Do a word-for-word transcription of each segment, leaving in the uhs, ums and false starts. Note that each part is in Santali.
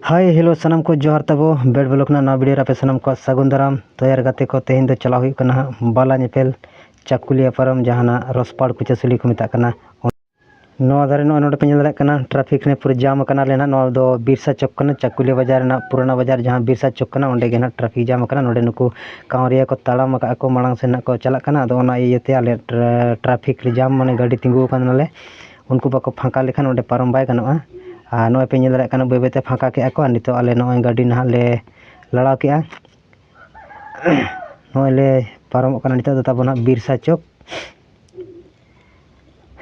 ᱦᱟᱭ, ᱦᱮᱞᱳ, ᱥᱟᱱᱟᱢ ᱠᱚ ᱡᱚᱦᱟᱨ ᱛᱟᱵᱚ᱾ ᱵᱮᱰ ᱵᱞᱚᱠ ᱨᱮᱱᱟᱜ ᱱᱚᱣᱟ ᱵᱷᱤᱰᱤᱭᱳ ᱨᱮ ᱟᱯᱮ ᱥᱟᱱᱟᱢ ᱠᱚᱣᱟᱜ ᱥᱟᱹᱜᱩᱱ ᱫᱟᱨᱟᱢ᱾ ᱛᱚ ᱭᱟᱨ ᱜᱟᱛᱮ ᱠᱚ, ᱛᱮᱦᱮᱧ ᱫᱚ ᱪᱟᱞᱟᱣ ᱦᱩᱭᱩᱜ ᱠᱟᱱᱟ ᱦᱟᱸᱜ ᱵᱟᱞᱟ ᱧᱮᱯᱮᱞ, ᱪᱟᱠᱩᱞᱤᱭᱟᱹ ᱯᱟᱨᱚᱢ, ᱡᱟᱦᱟᱸ ᱱᱟᱜ ᱨᱚᱥᱯᱟᱲ ᱠᱩᱪᱟᱹᱥᱩᱞᱤ ᱠᱚ ᱢᱮᱛᱟᱜ ᱠᱟᱱᱟ᱾ ᱱᱚᱣᱟ ᱫᱷᱟᱨᱮ ᱱᱚᱜᱼᱚᱭ ᱱᱚᱰᱮ ᱯᱮ ᱧᱮᱞ ᱫᱟᱲᱮᱭᱟᱜ ᱠᱟᱱᱟ, ᱴᱨᱟᱯᱷᱤᱠ ᱨᱮ ᱯᱩᱨᱟᱹ ᱡᱟᱢ ᱟᱠᱟᱱᱟ᱾ ᱟᱞᱮ ᱱᱟᱜ ᱱᱚᱣᱟ ᱫᱚ ᱵᱤᱨᱥᱟ ᱪᱚᱠ ᱠᱟᱱᱟ, ᱪᱟᱠᱩᱞᱤᱭᱟᱹ ᱵᱟᱡᱟᱨ ᱨᱮᱱᱟᱜ ᱯᱩᱨᱟᱱᱟ ᱵᱟᱡᱟᱨ, ᱡᱟᱦᱟᱸ ᱵᱤᱨᱥᱟ ᱪᱚᱠ ᱠᱟᱱᱟ, ᱚᱸᱰᱮ ᱜᱮ ᱱᱟᱜ ᱴᱨᱟᱯᱷᱤᱠ ᱡᱟᱢ ᱟᱠᱟᱱᱟ᱾ ᱱᱚᱰᱮ ᱱᱩᱠᱩ ᱠᱟᱸᱣᱨᱤᱭᱟᱹ ᱠᱚ ᱛᱟᱲᱟᱢ ᱟᱠᱟᱫᱼᱟ ᱠᱚ, ᱢᱟᱲᱟᱝ ᱥᱮᱫ ᱱᱟᱜ ᱠᱚ ᱪᱟᱞᱟᱜ ᱠᱟᱱᱟ᱾ ᱟᱫᱚ ᱚᱱᱟ ᱤᱭᱟᱹᱛᱮ ᱟᱞᱮ ᱴᱨᱟ-, ᱴᱨᱟᱯᱷᱤᱠ ᱨᱮ ᱡᱟᱢ, ᱢᱟᱱᱮ ᱜᱟᱹᱰᱤ ᱛᱤᱸᱜᱩ ᱟᱠᱟᱱᱟᱞᱮ, ᱩᱱᱠᱩ ᱵᱟᱠᱚ ᱯᱷᱟᱸᱠᱟ ᱞᱮᱠᱷᱟᱱ ᱚᱸᱰᱮ ᱯᱟᱨᱚᱢ ᱵᱟᱭ ᱜᱟᱱᱚᱜᱼᱟ᱾ ᱟᱨ ᱱᱚᱜᱼᱚᱭ ᱯᱮ ᱧᱮᱞ ᱫᱟᱲᱮᱭᱟᱜ ᱠᱟᱱᱟ, ᱵᱟᱹᱭ ᱵᱟᱹᱭᱛᱮ ᱯᱷᱟᱸᱠᱟ ᱠᱮᱜᱼᱟ ᱠᱚ᱾ ᱟᱨ ᱱᱤᱛᱚᱜ ᱟᱞᱮ ᱱᱚᱜᱼᱚᱭ ᱜᱟᱹᱰᱤ ᱱᱟᱦᱟᱜ ᱞᱮ ᱞᱟᱲᱟᱣ ᱠᱮᱜᱼᱟ᱾ ᱱᱚᱜᱼᱚᱭ ᱞᱮ ᱯᱟᱨᱚᱢᱚᱜ ᱠᱟᱱᱟ ᱱᱤᱛᱚᱜ ᱫᱚ ᱛᱟᱵᱚ ᱱᱟᱦᱟᱜ ᱵᱤᱨᱥᱟ ᱪᱚᱠ᱾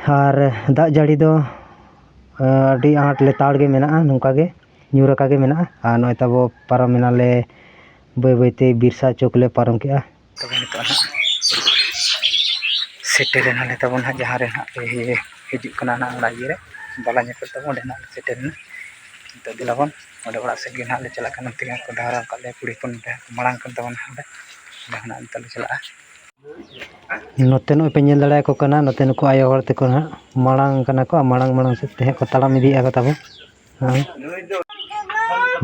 ᱟᱨ ᱫᱟᱜ ᱡᱟᱹᱲᱤ ᱫᱚ, ᱟᱹᱰᱤ ᱟᱸᱴ ᱞᱮᱛᱟᱲ ᱜᱮ ᱢᱮᱱᱟᱜᱼᱟ, ᱱᱚᱝᱠᱟ ᱜᱮ ᱧᱩᱨ ᱟᱠᱟ ᱜᱮ ᱢᱮᱱᱟᱜᱼᱟ᱾ ᱟᱨ ᱱᱚᱜᱼᱚᱭ ᱛᱟᱵᱚ ᱯᱟᱨᱚᱢ ᱮᱱᱟᱞᱮ, ᱵᱟᱹᱭ ᱵᱟᱹᱭᱛᱮ ᱵᱤᱨᱥᱟ ᱪᱚᱠ ᱞᱮ ᱯᱟᱨᱚᱢ ᱠᱮᱜᱼᱟ᱾ ᱛᱚᱵᱮ ᱱᱤᱛᱚᱜ ᱱᱟᱦᱟᱜ ᱥᱮᱴᱮᱨ ᱮᱱᱟᱞᱮ ᱛᱟᱵᱚᱱ ᱱᱟᱦᱟᱜ, ᱡᱟᱦᱟᱸ ᱨᱮ ᱱᱟᱦᱟᱜ ᱞᱮ ᱦᱤᱡᱩᱜ ᱠᱟᱱᱟ ᱱᱟᱦᱟᱜ ᱚᱱᱟ ᱤᱭᱟᱹ ᱨᱮ, ᱵᱟᱞᱟ ᱧᱮᱯᱮᱞ ᱛᱟᱵᱚᱱ, ᱚᱸᱰᱮ ᱱᱟᱦᱟᱜ ᱞᱮ ᱥᱮᱴᱮᱨ ᱮᱱᱟ᱾ ᱱᱤᱛᱚᱜ ᱫᱮᱞᱟ ᱵᱚᱱ ᱚᱸᱰᱮ ᱚᱲᱟᱜ ᱥᱮᱫ ᱜᱮ ᱱᱟᱦᱟᱜ ᱞᱮ ᱪᱟᱞᱟᱜ ᱠᱟᱱᱟ᱾ ᱛᱤᱱᱟᱹᱜ ᱠᱚ ᱰᱟᱦᱟᱨ ᱟᱠᱟᱫ ᱞᱮᱭᱟ, ᱠᱩᱲᱤ ᱦᱚᱯᱚᱱ ᱢᱟᱲᱟᱝ ᱠᱟᱱ ᱛᱟᱵᱚᱱᱟ ᱦᱟᱸᱰᱮ, ᱚᱸᱰᱮ ᱠᱷᱚᱱᱟᱜ ᱱᱤᱛᱚᱜ ᱞᱮ ᱪᱟᱞᱟᱜᱼᱟ᱾ ᱱᱚᱛᱮ ᱱᱚᱜᱼᱚᱭ ᱯᱮ ᱧᱮᱞ ᱫᱟᱲᱮᱭᱟᱠᱚ ᱠᱟᱱᱟ, ᱱᱚᱛᱮ ᱱᱩᱠᱩ ᱟᱭᱳ ᱦᱚᱲ ᱛᱟᱠᱚ ᱱᱟᱦᱟᱜ ᱢᱟᱲᱟᱝ ᱠᱟᱱᱟ ᱠᱚ, ᱟᱨ ᱢᱟᱲᱟᱝ ᱢᱟᱲᱟᱝ ᱥᱮᱫ ᱛᱮ ᱦᱟᱸᱜ ᱠᱚ ᱛᱟᱲᱟᱢ ᱤᱫᱤᱭᱮᱫᱼᱟ ᱠᱚ ᱛᱟᱵᱚ᱾ ᱦᱮᱸ᱾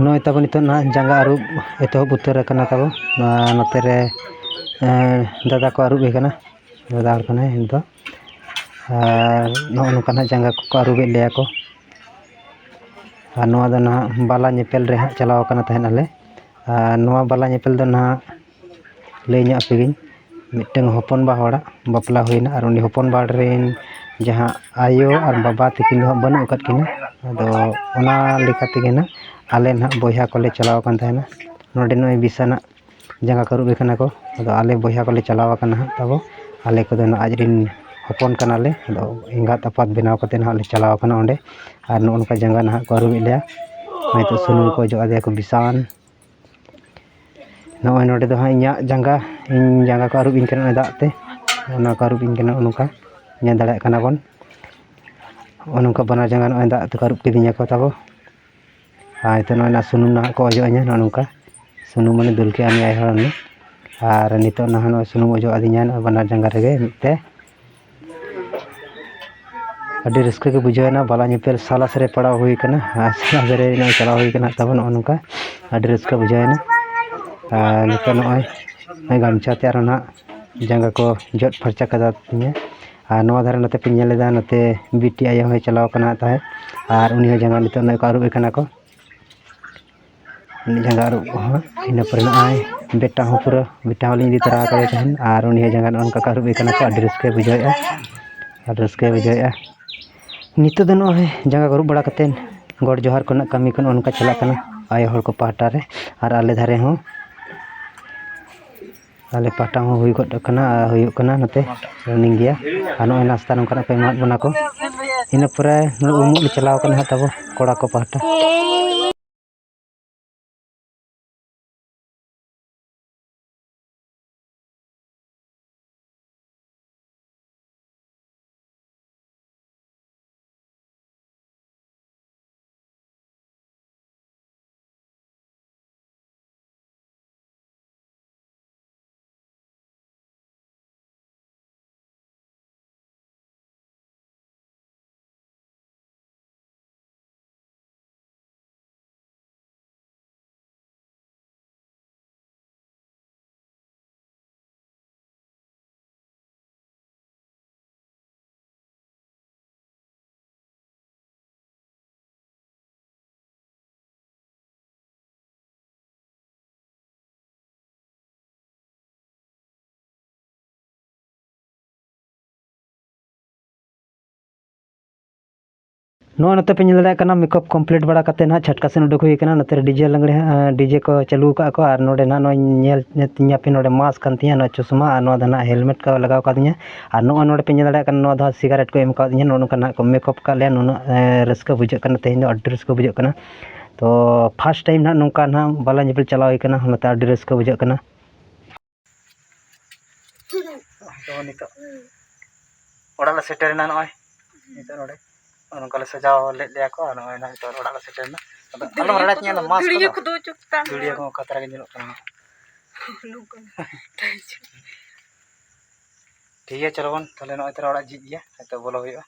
ᱱᱚᱜᱼᱚᱭ ᱛᱟᱵᱚ ᱱᱤᱛᱚᱜ ᱱᱟᱦᱟᱜ ᱡᱟᱸᱜᱟ ᱟᱹᱨᱩᱵ ᱮᱛᱚᱦᱚᱵ ᱩᱛᱟᱹᱨ ᱟᱠᱟᱱᱟ ᱛᱟᱵᱚ᱾ ᱟᱨ ᱱᱚᱛᱮ ᱨᱮ, ᱮᱸ, ᱫᱟᱫᱟ ᱠᱚ ᱟᱹᱨᱩᱵ ᱮ ᱠᱟᱱᱟ, ᱫᱟᱫᱟ ᱦᱚᱲ ᱠᱟᱱᱟᱭ ᱩᱱᱤ ᱫᱚ᱾ ᱟᱨ ᱱᱚᱜᱼᱚ ᱱᱚᱝᱠᱟ ᱱᱟᱦᱟᱜ ᱡᱟᱸᱜᱟ ᱠᱚᱠᱚ ᱟᱹᱨᱩᱵᱮᱫ ᱞᱮᱭᱟ ᱠᱚ᱾ ᱟᱨ ᱱᱚᱣᱟ ᱫᱚ ᱱᱟᱦᱟᱜ ᱵᱟᱞᱟ ᱧᱮᱯᱮᱞ ᱨᱮ ᱦᱟᱸᱜ ᱪᱟᱞᱟᱣ ᱟᱠᱟᱱᱟ ᱛᱟᱦᱮᱸᱫ ᱟᱞᱮ᱾ ᱟᱨ ᱱᱚᱣᱟ ᱵᱟᱞᱟ ᱧᱮᱯᱮᱞ ᱫᱚ ᱱᱟᱦᱟᱜ ᱞᱟᱹᱭ ᱧᱚᱜ ᱟᱯᱮ ᱜᱤᱧ, ᱢᱤᱫᱴᱟᱝ ᱦᱚᱯᱚᱱ ᱵᱟ ᱦᱚᱲᱟᱜ ᱵᱟᱯᱞᱟ ᱦᱩᱭᱱᱟ, ᱟᱨ ᱩᱱᱤ ᱦᱚᱯᱚᱱ ᱵᱟ ᱨᱮᱱ ᱡᱟᱦᱟᱸ ᱟᱭᱳ ᱟᱨ ᱵᱟᱵᱟ ᱛᱟᱹᱠᱤᱱ ᱫᱚ ᱦᱟᱸᱜ ᱵᱟᱹᱱᱩᱜ ᱟᱠᱟᱫ ᱠᱤᱱᱟ᱾ ᱟᱫᱚ ᱚᱱᱟ ᱞᱮᱠᱟ ᱛᱮᱜᱮ ᱱᱟᱦᱟᱜ ᱟᱞᱮ ᱱᱟᱦᱟᱜ ᱵᱚᱭᱦᱟ ᱠᱚᱞᱮ ᱪᱟᱞᱟᱣ ᱟᱠᱟᱱ ᱛᱟᱦᱮᱱᱟ᱾ ᱱᱚᱰᱮ ᱱᱚᱜᱼᱚᱭ ᱵᱤᱥᱟᱱᱟᱜ ᱡᱟᱸᱜᱟ ᱠᱚ ᱟᱹᱨᱩᱵ ᱮ ᱠᱟᱱᱟ ᱠᱚ᱾ ᱟᱫᱚ ᱟᱞᱮ ᱵᱚᱭᱦᱟ ᱠᱚᱞᱮ ᱪᱟᱞᱟᱣ ᱟᱠᱟᱱᱟ ᱦᱟᱸᱜ ᱛᱟᱵᱚ᱾ ᱟᱞᱮ ᱠᱚᱫᱚ ᱱᱟᱜ ᱟᱡ ᱨᱮᱱ ᱦᱚᱯᱚᱱ ᱠᱟᱱᱟᱞᱮ᱾ ᱟᱫᱚ ᱮᱸᱜᱟᱛ ᱟᱯᱟᱛ ᱵᱮᱱᱟᱣ ᱠᱟᱛᱮ ᱱᱟᱦᱟᱜ ᱞᱮ ᱪᱟᱞᱟᱣ ᱠᱟᱱᱟ ᱚᱸᱰᱮ᱾ ᱟᱨ ᱱᱚᱜᱼᱚ ᱱᱚᱝᱠᱟ ᱡᱟᱸᱜᱟ ᱱᱟᱦᱟᱜ ᱠᱚ ᱟᱹᱨᱩᱵᱮᱫ ᱞᱮᱭᱟ᱾ ᱱᱤᱛᱚᱜ ᱥᱩᱱᱩᱢ ᱠᱚ ᱚᱡᱚᱜ ᱟᱫᱮᱭᱟ ᱠᱚ ᱵᱤᱥᱟᱱ᱾ ᱱᱚᱜᱼᱚᱭ ᱱᱚᱰᱮ ᱫᱚ ᱦᱟᱸᱜ ᱤᱧᱟᱹᱜ ᱡᱟᱸᱜᱟ, ᱤᱧ ᱡᱟᱸᱜᱟ ᱠᱚ ᱟᱹᱨᱩᱵ ᱤᱧ ᱠᱟᱱᱟ ᱱᱚᱜᱼᱚᱭ ᱫᱟᱜ ᱛᱮ᱾ ᱚᱱᱟ ᱠᱚ ᱟᱹᱨᱩᱵ ᱤᱧ ᱠᱟᱱᱟ ᱱᱚᱜᱼᱚ ᱱᱚᱝᱠᱟ᱾ ᱧᱮᱞ ᱫᱟᱲᱮᱭᱟᱜ ᱠᱟᱱᱟ ᱵᱚᱱ᱾ ᱱᱚᱜᱼᱚ ᱱᱚᱝᱠᱟ ᱵᱟᱱᱟᱨ ᱡᱟᱸᱜᱟ ᱱᱚᱜᱼᱚᱭ ᱫᱟᱜ ᱛᱮᱠᱚ ᱟᱹᱨᱩᱵ ᱠᱤᱫᱤᱧᱟ ᱠᱚ ᱛᱟᱵᱚ᱾ ᱟᱨ ᱱᱤᱛᱚᱜ ᱱᱚᱜᱼᱚᱭ ᱱᱟ ᱥᱩᱱᱩᱢ ᱱᱟᱦᱟᱜ ᱠᱚ ᱚᱡᱚᱜ ᱟᱹᱧᱟ ᱱᱚᱜᱼᱚ ᱱᱚᱝᱠᱟ᱾ ᱥᱩᱱᱩᱢ ᱢᱟᱱᱮ ᱫᱩᱞ ᱠᱮᱜᱼᱟ ᱱᱤᱭᱟᱹ ᱟᱭᱳ ᱦᱚᱲ ᱱᱤᱭᱟᱹ᱾ ᱟᱨ ᱱᱤᱛᱚᱜ ᱱᱟᱦᱟᱜ ᱱᱚᱜᱼᱚᱭ ᱥᱩᱱᱩᱢ ᱚᱡᱚᱜ ᱟᱹᱫᱤᱧᱟ ᱱᱚᱜᱼᱚᱭ ᱵᱟᱱᱟᱨ ᱡᱟᱸᱜᱟ ᱨᱮᱜᱮ ᱢᱤᱫ ᱛᱮ᱾ ᱟᱹᱰᱤ ᱨᱟᱹᱥᱠᱟᱹ ᱜᱮ ᱵᱩᱡᱷᱟᱹᱣᱮᱱᱟ, ᱵᱟᱞᱟ ᱧᱮᱯᱮᱞ ᱥᱟᱞᱟᱥ ᱨᱮ ᱯᱟᱲᱟᱣ ᱦᱩᱭ ᱠᱟᱱᱟ᱾ ᱟᱨ ᱥᱟᱞᱟᱥ ᱨᱮ ᱱᱚᱜᱼᱚᱭ ᱪᱟᱞᱟᱣ ᱦᱩᱭ ᱠᱟᱱᱟ ᱛᱟᱵᱚᱱ ᱱᱚᱜᱼᱚ ᱱᱚᱝᱠᱟ᱾ ᱟᱹᱰᱤ ᱨᱟᱹᱥᱠᱟᱹ ᱵᱩᱡᱷᱟᱹᱣᱮᱱᱟ᱾ ᱟᱨ ᱱᱤᱛᱚᱜ ᱱᱚᱜᱼᱚᱭ ᱜᱟᱢᱪᱷᱟ ᱛᱮ ᱟᱨᱚ ᱱᱟᱦᱟᱜ ᱡᱟᱸᱜᱟ ᱠᱚ ᱡᱚᱫ ᱯᱷᱟᱨᱪᱟ ᱠᱟᱫᱟ ᱛᱤᱧᱟᱹ᱾ ᱟᱨ ᱱᱚᱣᱟ ᱫᱷᱟᱨᱮ ᱱᱚᱛᱮ ᱯᱮ ᱧᱮᱞ ᱮᱫᱟ, ᱱᱚᱛᱮ ᱵᱤᱴᱤ ᱟᱭᱳ ᱦᱚᱸᱭ ᱪᱟᱞᱟᱣ ᱠᱟᱱᱟ ᱛᱟᱦᱮᱸᱫ᱾ ᱟᱨ ᱩᱱᱤ ᱦᱚᱸ ᱡᱟᱸᱜᱟ ᱱᱤᱛᱚᱜ ᱱᱚᱜᱼᱚᱭ ᱠᱚ ᱟᱹᱨᱩᱵᱮ ᱠᱟᱱᱟ ᱠᱚ᱾ ᱩᱱᱤ ᱡᱟᱸᱜᱟ ᱟᱹᱨᱩᱵ ᱠᱚ ᱦᱚᱸ᱾ ᱤᱱᱟᱹ ᱯᱚᱨᱮ ᱱᱚᱜᱼᱚᱭ ᱵᱮᱴᱟ ᱦᱚᱸ ᱯᱩᱨᱟᱹ, ᱵᱮᱴᱟ ᱦᱚᱸᱞᱤᱧ ᱤᱫᱤ ᱛᱚᱨᱟ ᱟᱠᱟᱫᱮ ᱛᱟᱦᱮᱸᱫ᱾ ᱟᱨ ᱩᱱᱤ ᱦᱚᱸ ᱡᱟᱸᱜᱟ ᱱᱚᱜᱼᱚ ᱱᱚᱝᱠᱟ ᱠᱚ ᱟᱹᱨᱩᱵᱮ ᱠᱟᱱᱟ ᱠᱚ᱾ ᱟᱹᱰᱤ ᱨᱟᱹᱥᱠᱟᱹᱭ ᱵᱩᱡᱷᱟᱹᱣᱮᱫᱼᱟ, ᱟᱹᱰᱤ ᱨᱟᱹᱥᱠᱟᱹᱭ ᱵᱩᱡᱷᱟᱹᱣᱮᱫᱼᱟ᱾ ᱱᱤᱛᱚᱜ ᱫᱚ ᱱᱚᱜᱼᱚᱭ ᱡᱟᱸᱜᱟ ᱠᱚ ᱟᱹᱨᱩᱵ ᱵᱟᱲᱟ ᱠᱟᱛᱮᱫ ᱜᱚᱰ ᱡᱚᱦᱟᱨ ᱠᱚᱨᱮᱱᱟᱜ ᱠᱟᱹᱢᱤ ᱠᱚ ᱱᱚᱜᱼᱚ ᱱᱚᱝᱠᱟ ᱪᱟᱞᱟᱜ ᱠᱟᱱᱟ ᱟᱭᱳ ᱦᱚᱲ ᱠᱚ ᱯᱟᱦᱴᱟ ᱨᱮ᱾ ᱟᱨ ᱟᱞᱮ ᱫᱷᱟᱨᱮ ᱦᱚᱸ, ᱟᱞᱮ ᱯᱟᱦᱴᱟ ᱦᱚᱸ ᱦᱩᱭ ᱜᱚᱫ ᱠᱟᱱᱟ ᱟᱨ ᱦᱩᱭᱩᱜ ᱠᱟᱱᱟ ᱱᱚᱛᱮ running ᱜᱮᱭᱟ᱾ ᱟᱨ ᱱᱚᱜᱼᱚᱭ ᱱᱟᱥᱛᱟ ᱱᱚᱝᱠᱟᱱᱟᱜ ᱠᱚ ᱮᱢᱟᱫ ᱵᱚᱱᱟ ᱠᱚ᱾ ᱤᱱᱟᱹ ᱯᱚᱨᱮ ᱱᱚᱜᱼᱚᱭ ᱩᱢᱩᱜ ᱞᱮ ᱪᱟᱞᱟᱣ ᱠᱟᱱᱟ ᱦᱟᱸᱜ ᱛᱟᱵᱚ ᱠᱚᱲᱟ ᱠᱚ ᱯᱟᱦᱴᱟ᱾ ᱱᱚᱜᱼᱚᱭ ᱱᱚᱛᱮ ᱯᱮ ᱧᱮᱞ ᱫᱟᱲᱮᱭᱟᱜ ᱠᱟᱱᱟ, ᱢᱮᱠᱟᱯ ᱠᱚᱢᱯᱞᱤᱴ ᱵᱟᱲᱟ ᱠᱟᱛᱮ ᱱᱟᱦᱟᱜ ᱪᱷᱟᱴᱠᱟ ᱥᱮᱱ ᱩᱰᱩᱠ ᱦᱩᱭ ᱠᱟᱱᱟ᱾ ᱱᱚᱛᱮ ᱨᱮ ᱰᱤᱡᱮ ᱞᱟᱜᱽᱲᱮ ᱦᱟᱸᱜ, ᱰᱤᱡᱮ ᱠᱚ ᱪᱟᱹᱞᱩ ᱟᱠᱟᱫ ᱠᱚ᱾ ᱟᱨ ᱱᱚᱰᱮ ᱱᱟᱦᱟᱜ ᱱᱚᱜᱼᱚᱭ ᱧᱮᱞ ᱧᱮᱞ ᱛᱤᱧᱟ ᱯᱮ, ᱱᱚᱰᱮ ᱢᱟᱥᱠ ᱠᱟᱱ ᱛᱤᱧᱟ, ᱱᱚᱣᱟ ᱪᱚᱥᱢᱟ ᱟᱨ ᱱᱚᱣᱟ ᱫᱚ ᱱᱟᱦᱟᱜ ᱦᱮᱞᱢᱮᱴ ᱠᱚ ᱞᱟᱜᱟᱣ ᱠᱟᱫᱤᱧᱟ᱾ ᱟᱨ ᱱᱚᱜᱼᱚᱭ ᱱᱚᱰᱮ ᱯᱮ ᱧᱮᱞ ᱫᱟᱲᱮᱭᱟᱜ ᱠᱟᱱᱟ, ᱱᱚᱣᱟ ᱫᱚ ᱦᱟᱸᱜ ᱥᱤᱜᱟᱨᱮᱴ ᱠᱚ ᱮᱢ ᱠᱟᱣᱫᱤᱧᱟ᱾ ᱱᱚᱜᱼᱚ ᱱᱚᱝᱠᱟ ᱱᱟᱦᱟᱜ ᱠᱚ ᱢᱮᱠᱟᱯ ᱠᱟᱜ ᱞᱮᱭᱟ᱾ ᱱᱩᱱᱟᱹᱜ, ᱮ, ᱨᱟᱹᱥᱠᱟᱹ ᱵᱩᱡᱷᱟᱹᱜ ᱠᱟᱱᱟ, ᱛᱮᱦᱮᱧ ᱫᱚ ᱟᱹᱰᱤ ᱨᱟᱹᱥᱠᱟᱹ ᱵᱩᱡᱷᱟᱹᱜ ᱠᱟᱱᱟ᱾ ᱛᱚ ᱯᱷᱟᱥᱴ ᱴᱟᱭᱤᱢ ᱱᱟᱦᱟᱜ ᱱᱚᱝᱠᱟ ᱱᱟᱦᱟᱜ ᱵᱟᱞᱟ ᱧᱮᱯᱮᱞ ᱪᱟᱞᱟᱣ ᱦᱩᱭ ᱠᱟᱱᱟ, ᱚᱱᱟᱛᱮ ᱟᱹᱰᱤ ᱨᱟᱹᱥᱠᱟᱹ ᱵᱩᱡᱷᱟᱹᱜ ᱠᱟᱱᱟ᱾ ᱛᱚ ᱱᱤᱛᱚᱜ ᱚᱲᱟᱜ ᱞᱮ ᱥᱮᱴᱮᱨᱮᱱᱟ᱾ ᱱᱚᱜᱼᱚᱭ ᱱᱤᱛᱚᱜ ᱱᱚᱰᱮ ᱱᱚᱜᱼᱚ ᱱᱚᱝᱠᱟ ᱞᱮ ᱥᱟᱡᱟᱣ ᱞᱮᱫ ᱞᱮᱭᱟ ᱠᱚ᱾ ᱟᱨ ᱱᱚᱜᱼᱚᱭ ᱱᱟᱦᱟᱜ ᱱᱤᱛᱚᱜ ᱚᱲᱟᱜ ᱞᱮ ᱥᱮᱴᱮᱨᱮᱱᱟ᱾ ᱟᱫᱚ ᱟᱞᱚᱢ ᱨᱟᱲᱟ ᱦᱚᱪᱚᱧᱟ, ᱚᱱᱟ ᱢᱟᱥᱠ ᱫᱩᱲᱤᱭᱟᱹ ᱠᱚᱫᱚ᱾ ᱠᱚᱫᱚ ᱪᱩᱯ ᱛᱟᱢ᱾ ᱫᱩᱲᱤᱭᱟᱹ ᱠᱚᱦᱚᱸ ᱚᱠᱟ ᱛᱟᱨᱟ ᱜᱮ ᱧᱮᱞᱚᱜ ᱠᱟᱱᱟ᱾ ᱱᱚᱝᱠᱟ᱾ ᱴᱷᱤᱠ ᱜᱮᱭᱟ, ᱪᱚᱞᱚ ᱵᱚᱱ ᱛᱟᱦᱞᱮ ᱱᱚᱜᱼᱚᱭ ᱛᱚᱨᱟ ᱚᱲᱟᱜ ᱡᱷᱤᱡ ᱜᱮᱭᱟ, ᱱᱤᱛᱚᱜ ᱵᱚᱞᱚ ᱦᱩᱭᱩᱜᱼᱟ᱾